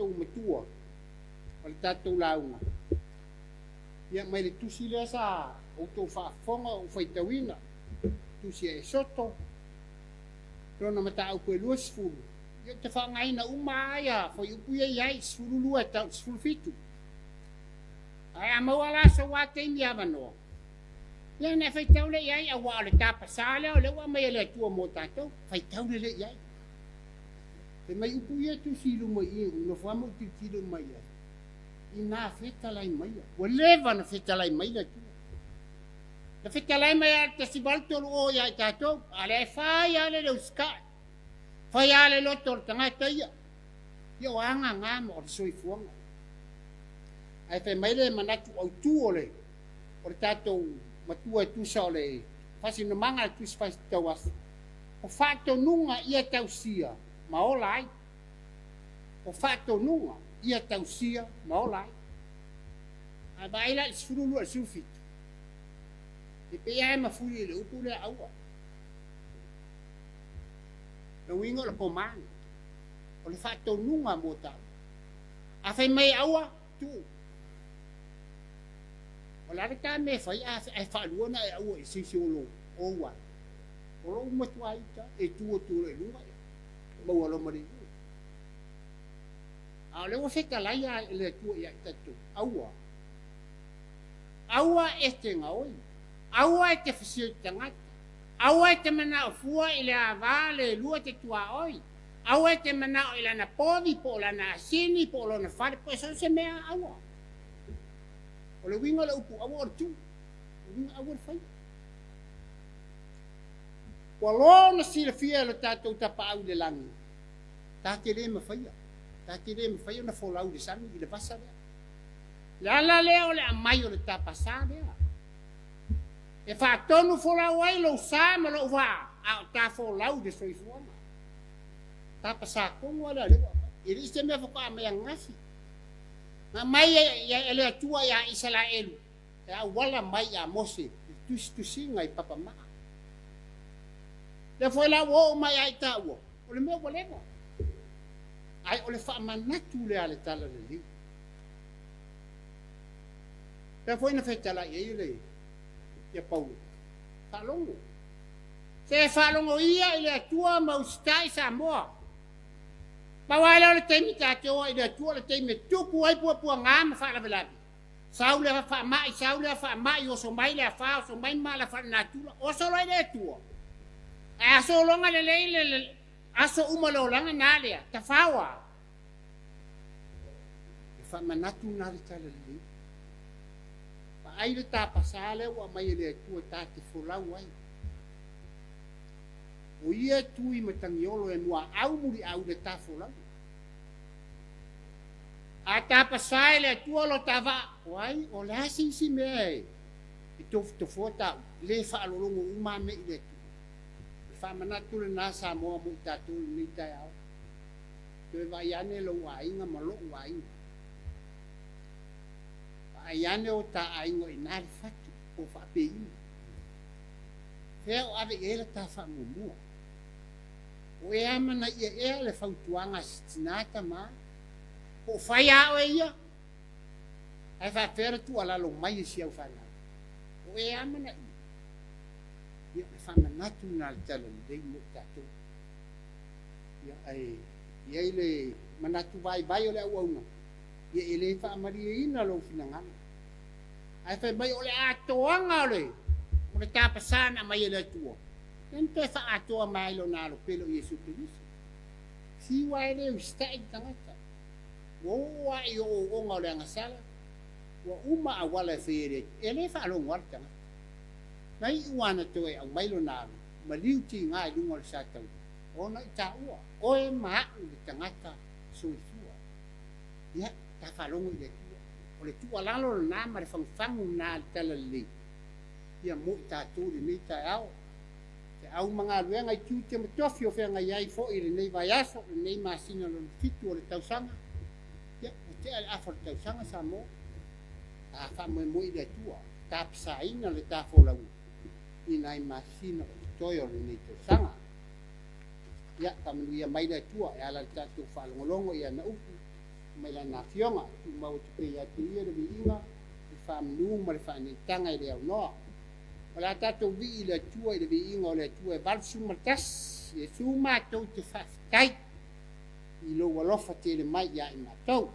tatou matua o le tatou lauga, ia mai le tusi lea sa outou faafofoga o ou faitauina, tusi a Esoto, lona mataupu e 20, ia ou te faaaogaina uma lava ia fuaiupu ia e i ai, 12 e tau i le 17. Ae a maua la sou lava taimi avanoa, ia ona e faitau lea i ai, aua o le tapasā lea o lea ua aumai e le Atua mo tatou, faitau lelei i ai. Fai mai upu ia e tusi i luma i i, ou nofo lava ma ou tilotilo uma i ai, ina fetalai maia, ua leva ona fetalai mai le Atua. Na fetalai mai lava i le 1830 ia i tatou, a o lea e fai lava le le usitai, fai lava le loto o le tagata ia, ia o aga na ma o le soifuaga. Ae fai mai le manatu autu o le o le tatou matua e tusa o le faasinomaga a le Tusi Tauaso, o faatonuga ia tausia ma ola ai. O faatonuga ia tausia ma ola ai. A vaai la i le 12 i le 17, e pei lava e mafuli i le upu lea aua. O le uiga o le command, o le faatonuga mo taua. A fai mai aua, tuu. O le a le ta mea e fai ae faalua ona e aua i se isi o lou ou ai? O lou matua ita e tu atu loa i luga maua loa ma le iuga. A o lea ua fetalai lava e le Atua ia i tatou, aua. Aua e te gaoi. Aua e te fesilai tagata. Aua e te manao fua i le ava le lua te tuaoi. Aua e te manao i lana povi po o lana asini po o lona fale po o so o se mea aua. O le uiga o le upu aua o le tuu. O le uiga aua le faia. Ua loa ona silafia e lo tatou Tapaau i le lagi, ta te le mafaia, ta te le mafai ona folau i le sami i le vasa lea. Le ala lea o le aumai o le tapasā lea. E faatonu folau ai lou sa ma lou vaa, a o ta folau i le soifuaga. Tapasā tonu lava lea o lea ua aumai. E le i se mea faatoa aumai ananafi. Na aumai e le Atua ia Isaraelu e auala mai ia Mose i le tusitusiga i papamaa. Lea foi la ua oo mai ia i taua, o le mea ua leva. Ae o le faamanatu lea a le Talalelei. Lea foi na fetalai ai le ia Paulo, faalogo. Se faalogo ia i le Atua ma usitai Samoa. Pau lava lea o le taimi ta te o ai i le Atua, o le taimi e tupu ai puapuaga ma faalavelave. Sau le faamai, sau le faamai, oso mai le afa, oso mai mala faalenatura, oso loa i le Atua. Ae a sologa lelei le aso uma o le olaga na lea, tafaoa. E faamanatu na le Talalelei. Vaai le tapasā lea ua aumai e le Atua ta te folau ai. O ia e tu i Matagiolo e muaau muliau le ta folauga. A tapasā e le Atua lo ta vaa, o ai, o le a se isi mea e tofotofoa taua, le faalologo uma a mea i le Atua. O le faamanatu lena Samoa mo i tatou i lenei taeao. Toe vaai ane lou aiga ma lou aiga. Vaai ane o ta aiga o i ina le fatu po o faapeiina. Fea o ave i ai le ta faamuamua? O e amanaia ea le fautuaga a si tinā tamā? Po o fai a oe ia? Ae faapefea le tuualalo mai e si au fanau? O e amanaia? Ia, o le faamanatu lena a le Talalelei mo i tatou. Ia, ae i ai le manatu vaivai o le auauna, ia e le faamalieina lou finagalo. Ae fai mai o le atoaga o le o le tapasā na aumai e le Atua, lea na toe faaatoa mai ai Lona Alo pele o Iesu Keriso. Fiu lava e le usitai le tagata. Ua oo lava i ooooga o le agasala, ua uma auala e fai e le Atua. E le faalogo lava le tagata. Na iu lava na toe aumai Lona Alo, maliu tiga i luga o le sataua, ona i taua, oe ma a'u le tagata soifua. Ia, ta faalogo i le Atua. O le tuualalo lena ma le fagufagu lena a le Talalelei, ia mo i tatou i lenei taeao. Feau ma galuega i tiute ma tofi o feagai ai foi i lenei vaiaso, lenei masina lona fitu o le tausaga. Ia, ua tea le afa o le tausaga Samoa. Ta faamoemoe i le Atua, tapasaina le ta folauga i nai masina o totoe o lenei tausaga. Ia, faamanuia mai le Atua e ala i le tatou faalogologo i ana upu. mai Lana Afioga. Tumau atu pea ia te Ia le viiga, le faamanu ma le faaneetaga e le aunoa. O le a tatou vii i le Atua i le viiga o le Atua e 81. Iesu matou te faafetai i lou alofa tele mai ia i matou.